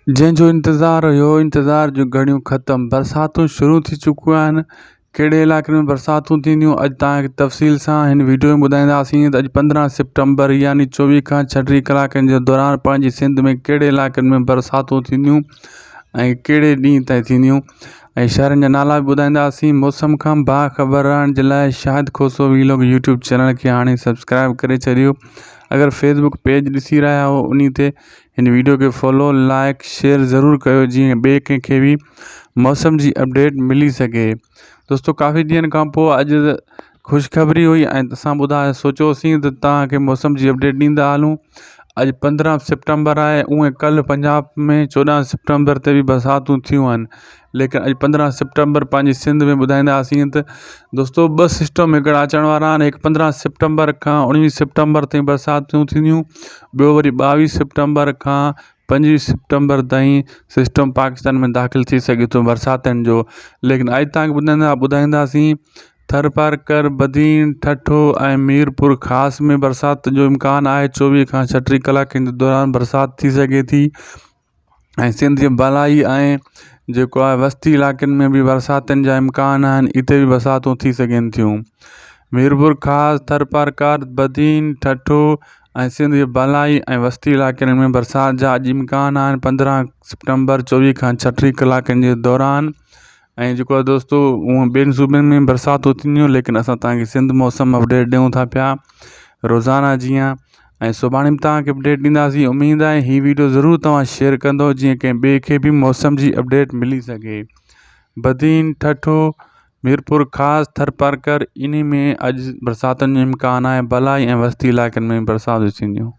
جنهن جو انتظار هيو انتظار جون گهڙيون ختم برساتون شروع ٿي چڪيون آهن ڪهڙي علائقن ۾ برساتون ٿينديون اڄ توهان کي تفصيل سان هن ويڊيو ۾ ٻڌائينداسين ته اڄ 15 سيپٽمبر يعني 24 کان 36 ڪلاڪن جي دوران پنهنجي سنڌ ۾ ڪهڙي علائقن ۾ برساتون ٿينديون ۽ ڪهڙي ڏينهن تائين ٿينديون ۽ شهرن جا نالا به ٻڌائينداسين موسم کان باخبر رهڻ جي لاء Shahid Khoso vlog YouTube channel کي هاڻي سبسڪرائب ڪري ڇڏيو اگر فيسبوڪ پيج ڏسي رهيا آهيو انهي تي هن ويڊيو کي فالو لائڪ شيئر ضرور ڪيو جيئن ٻئي ڪنهن کي به موسم جي اپڊيٽ ملي سگهي دوستو ڪافي ڏينهن کان پوء اڄ خوشخبري هئي ۽ اسان ٻڌايو سوچيوسين ته توهان کي موسم جي اپڊيٽ ڏيندا هلون اڄ 15 سيپٽمبر آهي اونئن ڪلهه پنجاب ۾ 14 سيپٽمبر تي به برساتون ٿيون آهن ليڪن اڄ 15 سيپٽمبر پنهنجي سنڌ ۾ ٻڌائينداسين ته دوستو ٻه سسٽم هڪڙا اچڻ وارا آهن هڪ 15 سيپٽمبر کان 19 سيپٽمبر تائين برساتون ٿينديون ٻيو وري 22 سيپٽمبر کان 25 سيپٽمبر تائين سسٽم پاڪستان ۾ داخل ٿي سگهي ٿو برساتن جو ليڪن اڄ تان ٻڌائيندا ٻڌائينداسين ٿرپارڪر بدين ٺٽو ۽ ميرپور خاص ۾ برسات جو امڪان آهي 24 کان 36 ڪلاڪن جي دوران برسات ٿي سگهي ٿي ۽ سنڌ جي بالائي ۽ جيڪو آهي وستي علائقن ۾ به برساتن جا امڪان آهن اتي به برساتون ٿي سگهن ٿيون ميرپورخاص ٿرپارڪر بدين ٺٽو ۽ سنڌ جي بالائي ۽ وستي علائقن ۾ برسات جا اڄ امڪان آهن 15 سيپٽمبر 24 کان 36 ڪلاڪن جي دوران ۽ جيڪو آهي دوستو هونء ٻين صوبن ۾ برساتون ٿينديون ليڪن اسان توهان کي سنڌ موسم اپڊيٽ ڏيون ٿا پيا روزانه جيئن ۽ سڀاڻي به توهان کي اپڊيٽ ڏينداسين اميد آهي هي ويڊيو ضرور توهان شيئر ڪندو جيئن ڪنهن ٻئي کي به موسم جي اپڊيٽ ملي سگهي بدين ٺٽو ميرپور خاص ٿرپارڪر انهي ۾ اڄ برساتن جو امڪان آهي بلائي ۽ وستي علائقن ۾ برساتون ٿينديون.